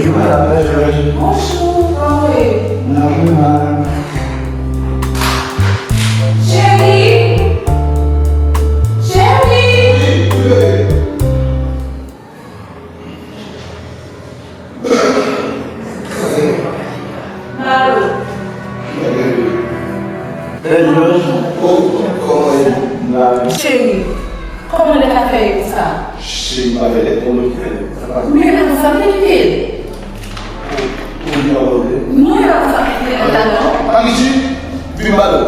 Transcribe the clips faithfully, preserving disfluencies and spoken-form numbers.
Bonjou, kòman w ye? Cheri! Cheri! Malo. Cheri, kòman lè sa fè ye konsa? Cheri, pa fè lè, kòman ki fè lè? Sa pa... Men nan sa, men ki fè lè. Ou, ou di pa vle? Non, e pa konsa, men ki fè lè la, non. Amiti, vin ba nou.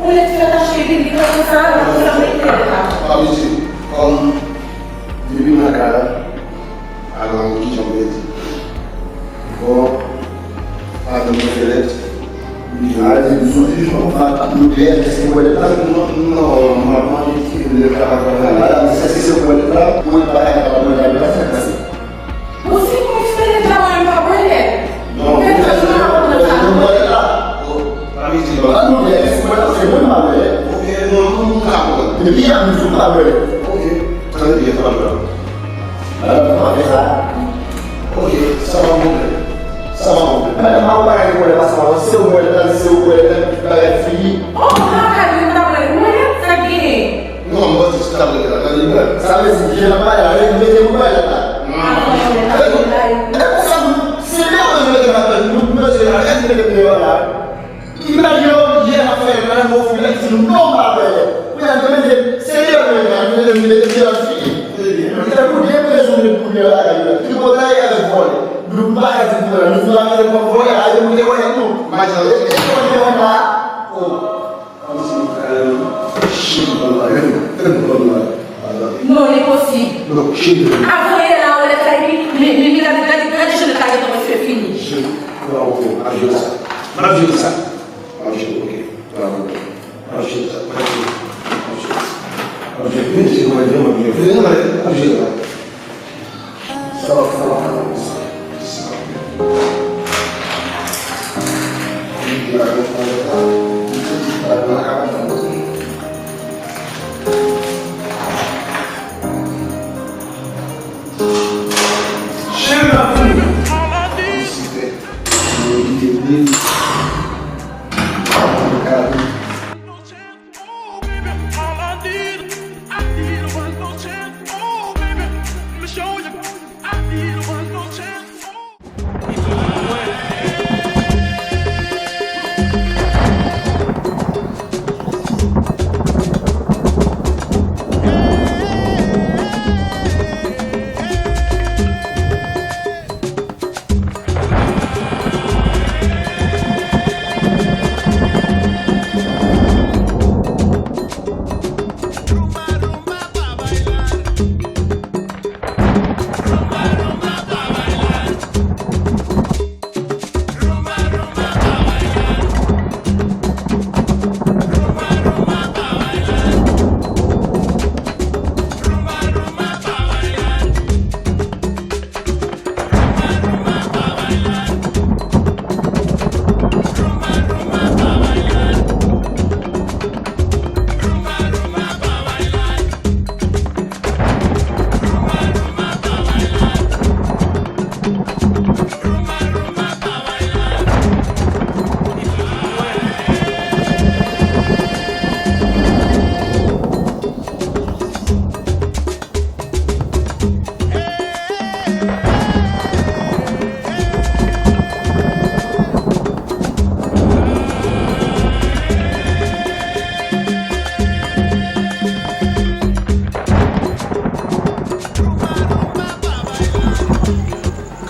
Ou lè ti fè tache li, li pa konsa, la konsa, men ki fè lè la. Amiti, kòm depi nan kay la, alò, ki jan w vle di? Bon, adan mwen fè lèt. A di, m sonje jan w pa t ap note, èske w wè lèt la? Non, non, m ap mande si lèt la pa travay. Madanm, èske se w wè lèt la? Mwen pa ka, mwen pa ka pase. Bon, si mwen fè lèt la, mwen pa wè lèt. Non, mwen fè lèt la. Mwen pa wè lèt la. Oh, pa vle di non. An nou lè, èske mwen se mwen pa wè lèt? Ok, non, nou, nou ka konprann. Depi yè, nou pa wè lèt. Ok, tande byen, tande byen. Madanm, pa fè sa. Ok, sa pa pwoblèm. Sa pa pwoblèm. Madanm, pa wè bagay pou lè pase, se w wè lèt la, se w wè lèt la, bagay fini. Oh, bagay, mwen pa wè lèt, sa genyen. Non, m panse se ta vle la, tande byen. Sa vle di, je nan bagay la, mete mwen bagay la. Non. E pou sa, se lè mwen mete la, nou mete la, mete mwen la. Imaj yo, yè n ap fè lè nan mou, lè ki di nou non, m pa wè lè. Kounye a, nou mete, se lè mwen la, nou mete, mete, mete la fini. Li te pou deprezyon de pou lè la, tripotay avèk vòlè. Nou pa ka di pou lè, nou pa ka di pou vòlè, a yo mete wè nou. Imaj la, e, e, e, e, e, e, Non, li posib. Avan yè la, ou lè sa, epi, men, men, men, gade, gade, gade jan lèt la gentan prèske fini.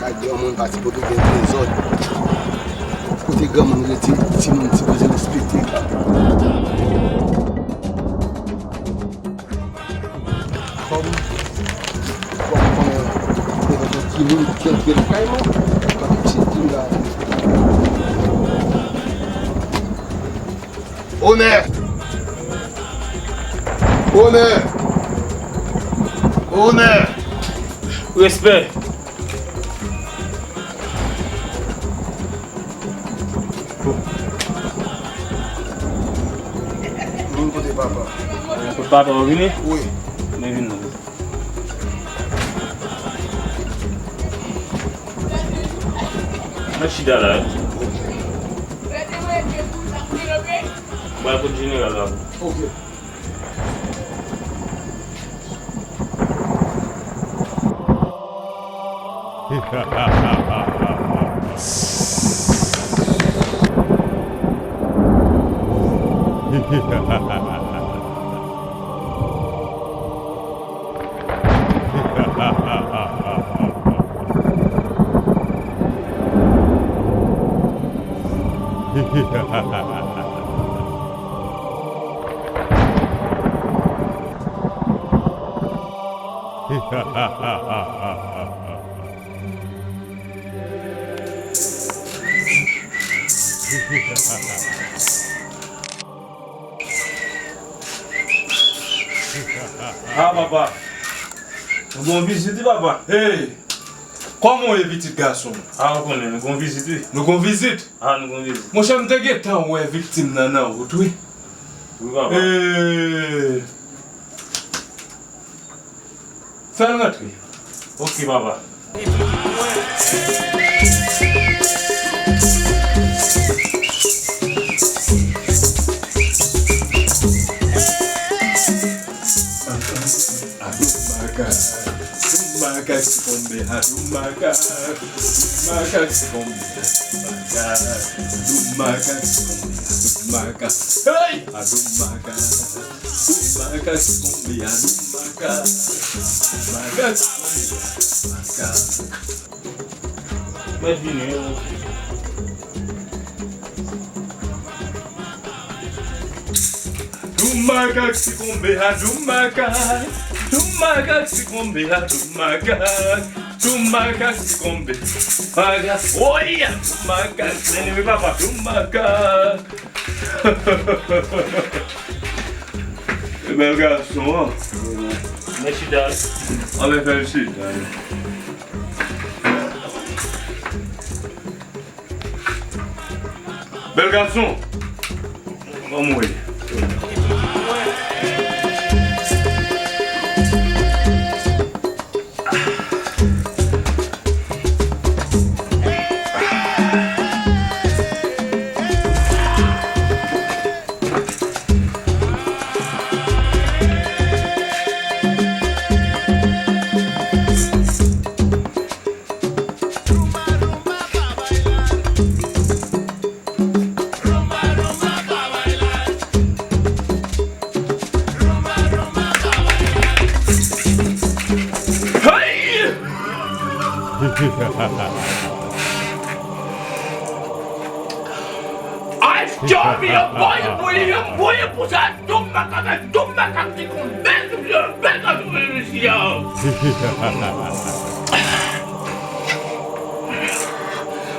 Kay granmoun pati pote gen dezòd. Kote granmoun rete, timoun sipoze respekte. Kòm, kòm konnen, devan yon timoun ki antre nan kay mwen, kòm ti di la. Onè! Onè! Onè! Respè! Vin kote papa. Kote papa ou vini? Wi. Men vin non. Mwen chita la wi. Mwen al kot jeneral la. Ok. Ah, papa. Nou gen yon vizit wi, papa. Hey! Kòman w ye, pitit gason? Ah, ou konnen, nou gen yon vizit wi. Nou gen yon vizit? Ah, nou gen yon vizit. Monchè, m te gentan wè viktim nan nan wout wi. Wi, papa. Hey! Fè l rantre. Ok, papa. Adoumaka, Doumaka, sikonbe, Adoumaka, Doumaka, sikonbe, Adoumaka, Doumaka, sikonbe, Adoumaka. Hey! Adoumaka. Doumaka sikonbe a Doumaka. Doumaka sikonbe a Doumaka. Mwen vini wi. Doumaka sikonbe a Doumaka. Doumaka sikonbe a Doumaka. Doumaka sikonbe. Maka. Oya! Doumaka. Anyway, papa. Doumaka. Bèl gason, an. Mèsi, dad. Anlè fè l chita. Bèl gason. Anmwe. Hey! Ay, Jovia, boy, boy, boy, pou sa, tout makak, tout makak ki konn bèl, bèl, bèl, bèl, bèl, bèl, bèl, bèl.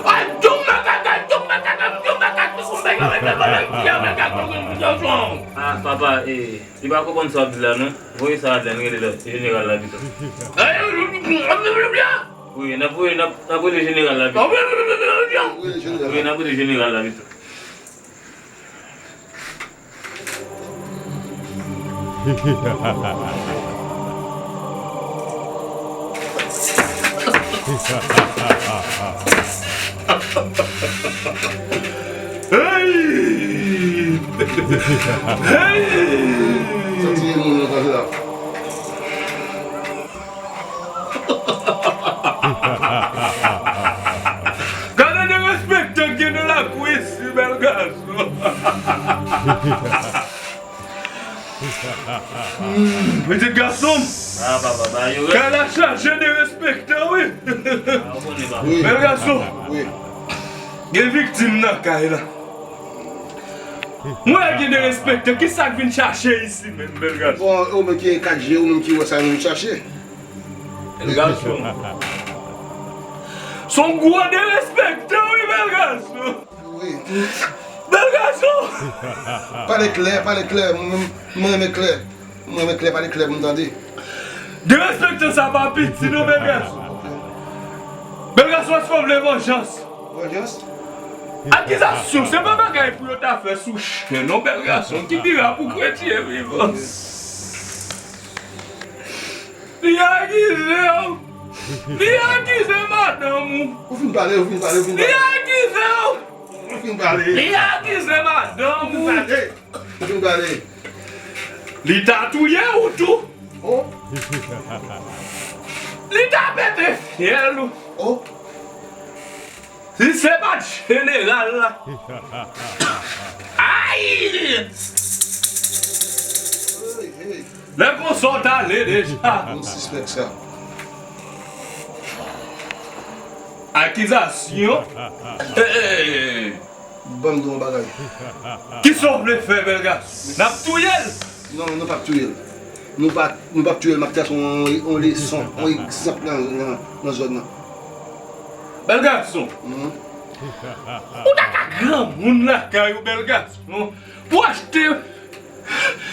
Ay, tout makak, tout makak, tout makak ki konn bèl, bèl, bèl, bèl, bèl, bèl, bèl, bèl. Ah, papa, eh, li pa konprann sa w ap di la, non. Voye sa Adlèn rele lòt jeneral la pito. Wi, n ap voye, n ap, n ap rele jeneral la pito. Wi, n ap rele jeneral la pito. Hey! Hey! Sa tiye moun nan kay la. Gade derespektan k gen nan lakou isi, bèl gason. Pitit gason m. Ah, papa, ba yo. Kay la chaje derespektan, wi. Ah, ou konnen, papa. Wi. Bèl gason. Wi. Gen viktim nan kay la. Mwen gen derespektan. Kisa k vin chache isi menm, bèl gason? Bon, ou menm ki gen kat je, ou menm ki wè sa nou chache. Bèl gason. Se yon gwo derespektan, wi, bèl gason. Wi. Bèl gason. Pale klè, pale klè. Mwen, mwen renmen klè. Mwen renmen klè, pale klè pou m tande. Derespektan sa pa piti, non, bèl gason. Bèl gason, èske w vle vanjans? Vanjans? Akizasyon, se pa bagay pou yo ta fè sou chen, non, bèl gason, ki pi ra pou kretyen vivan. Li akize w. Li akize madanm Ou fin pale, ou fin pale, ou fin pale. Li akize w. Ou fin pale. Li akize madanm ou. Ou fin pale. Ou fin pale. Li ta touye ou tou. Oh. Li ta pete fyèl ou. Oh. Si se pa t jeneral la. Ay! Hey, hey. Lè konsa w t ale deja. M sispèk sa. Akizasyon. Hey! Ban m di w yon bagay. Kisa w vle fè, bèl gason? N ap touye l? Non, nou p ap touye l. Nou pa, nou p ap touye l. M ap trase yon, yon leson, yon egzanp nan, nan, nan zòn nan. Bèl gason. Mhm. Ou ta ka granmoun lakay ou, bèl gason. Pou achte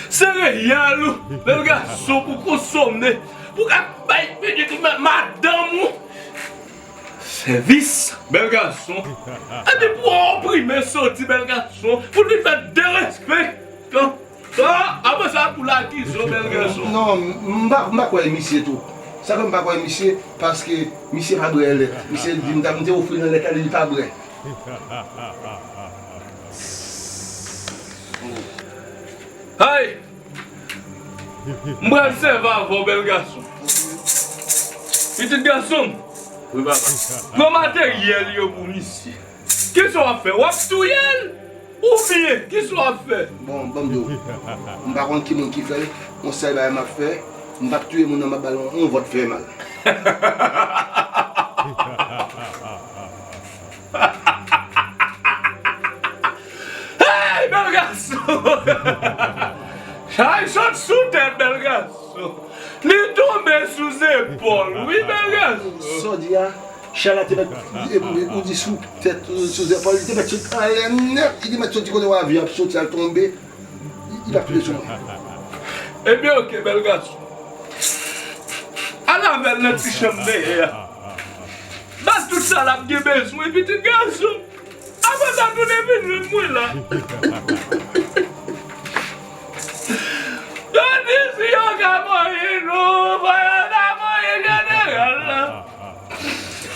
sereyal ou, bèl gason, pou konsome. Pou ka bay pitit ou, ma-, madanm ou. Sèvis, bèl gason. Epi pou w oprime soti, bèl gason, pou l vin fè derespektan. Sa, apre sa, pou l akize w, bèl gason. Non, m pa, m pa kwè misye tou. Sa fè m pa kwè misye, paske misye pa bwè lèt. Misye di m ta, m te ofri l nan lèt la, li pa bwè. Hay! M pral sèvi avè w, bèl gason. Pitit gason m. Wi, papa. Pran materyèl yo pou misye. Kisa w ap fè? W ap touye l? Oubyen, kisa w ap fè? Bon, ban m di w. M pa konn ki moun ki fè l. Yon sèl bagay m ap fè. M p ap touye moun nan, m ap ba l yon, yon vòt fè mal. Hey, bèl gason! Chay sot sou tèt, bèl gason. Li tonbe sou zepòl, wi, bèl gason. Sa w di a, chay la te mèt, ou di sou tèt, sou zepòl, li te mèt sot anlè nèt, li te mèt soti kote w a vi ap soti al tonbe. Li, li pa tonbe sou mwen. Ebyen, oke, bèl gason. Al avè l nan ti chanm dèyè a. Ba l tout sa l ap gen bezwen, pitit gason. Apre sa, tounen vin jwenn mwen la. Yo di si yo ka manyen nou, fò yo ta manyen jeneral la.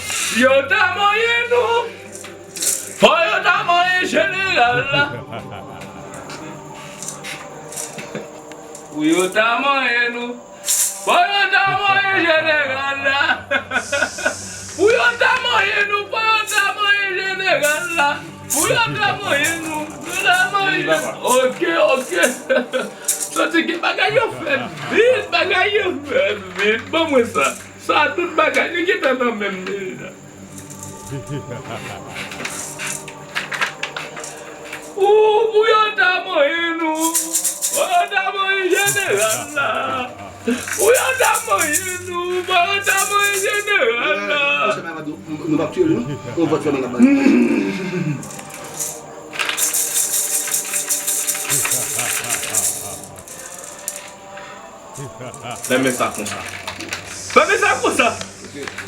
Si yo ta manyen nou, fò yo ta manyen jeneral la. Pou yo ta manyen nou, fò yo ta manyen jeneral la. Pou yo ta manyen nou, fò yo ta manyen jeneral la. Pou yo ta manyen nou, fò yo ta manyen nou. Oke, oke. Soti ki bagay yo fè vit, bagay yo fè vit. Ban mwen sa. Sa tout bagay li gentan nan men m deja. Ou, pou yo ta manyen nou, pou yo ta manyen jeneral la. Pou yo ta manyen nou, pou yo ta manyen jeneral la. Konsa, nou p ap touye l, non? Yon vòt fè mal ap bay. Fèmen sa konsa. Fèmen sa konsa.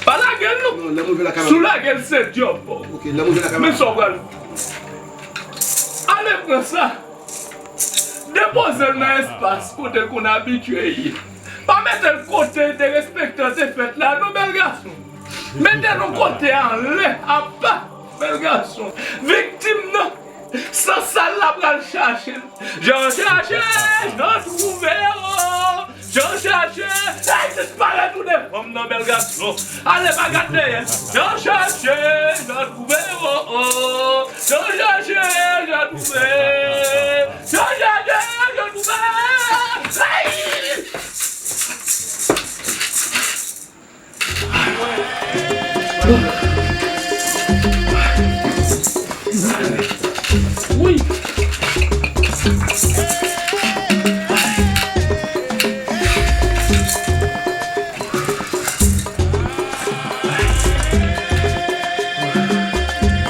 Pa lage l non. Non, lè m rive lakay mwen. Si w lage l se dyòb. Ok, lè m rive lakay mwen. Men sa w pral. Ale pran sa. Depoze l nan espas kote l konn abitye ye. Pa mete l kote derespektan te fèt la non, bèl gason. Mete l yon kote anlè, apa, bèl gason. Viktim nan. San sal la pral chache l. Jan chache, jan twouve, o. Jan chache, ay, disparèt ou devan m nan, bèl gason. Ale pa gad dèyè. Jan chache, jan twouve, o, o. Jan chache, jan twouve. Jan chache, jan twouve. Ay! Wi.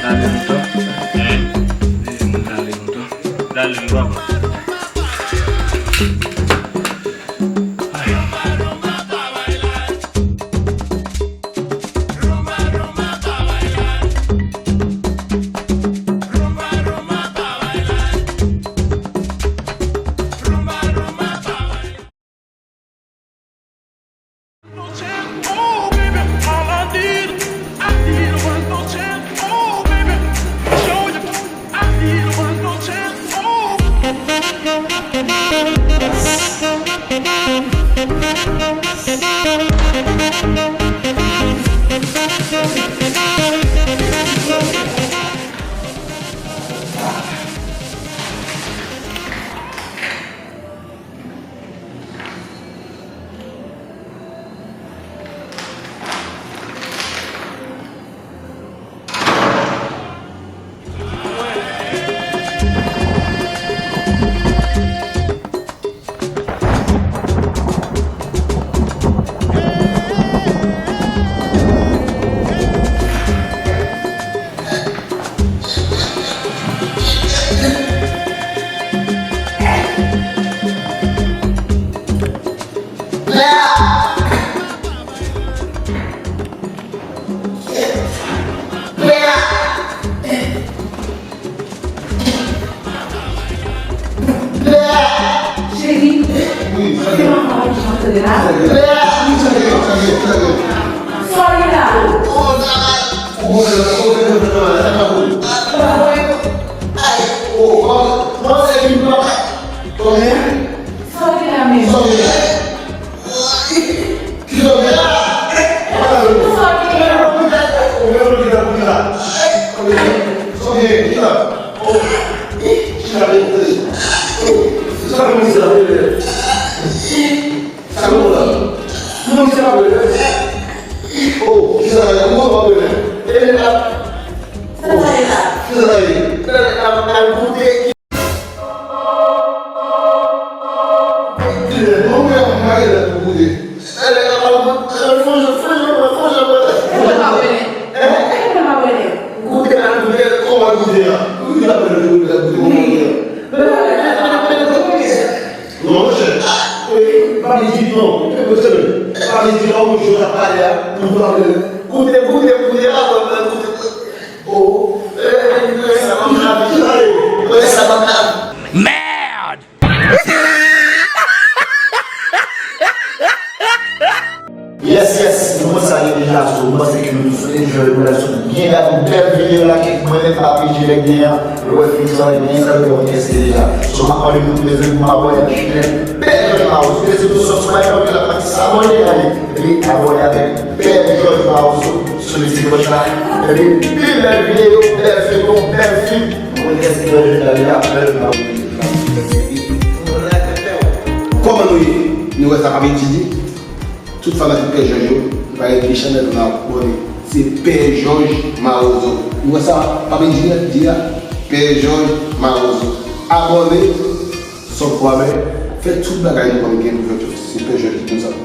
Lale lontan. Hein? Eh, moun lale lontan. Lale lontan. Sa w gen la? Sa w gen la menm? Sa w gen la? Sa w gen la? Sa w gen la? Sa gen la? Non, misye pa vle. Oh, kisa sa ye? Ou konn pa vle. E la. Kisa sa ye la? Kisa sa ye? Al goute. Non, men, pa gen lè pou goute. Al goute. Fon jan, fon jan, fon jan. Goute, al goute. Kòman goute a? Goute la, goute la, goute la. Non, monchè. Pa vin di non. Pa vin di non, monchè, w ap pale a. Goute, goute, goute, goute. Oh. Merde! Yes, yes, nou konn sa gen deja, so, mwen panse ke nou tout sou enjoy, nou la sou byen gade bèl videyo la ke mwen menm Papi G Lèk gen an, lè w fini sa, gen sa, lè w kèse deja. So, m ap mande nou tout mezanmi pou m abòne avèk chanèl Bèl Jòj Mawozo. Mezanmi, nou sòt sou bay yon la pati sa abòne, gade, epi abòne avèk Bèl Jòj Mawozo sou Liti Gòch la. Epi, pi bèl videyo, bèl feyton, bèl fim. Mwen kèse bèl jòj la, li la, bèl Mawozo. Kòman nou ye? Nou wè sa Papi G di? Tout fanatik Pè Jòj yo, nou pa gen de chanèl pou nou abòne. Se Pè Jòj Mawozo. Nou wè sa Papi G di a? Pè Jòj Mawozo. Abòne, sòt pwavè, fè tout bagay nou konn gen pou fè tout. Se Pè Jòj ki konn sa.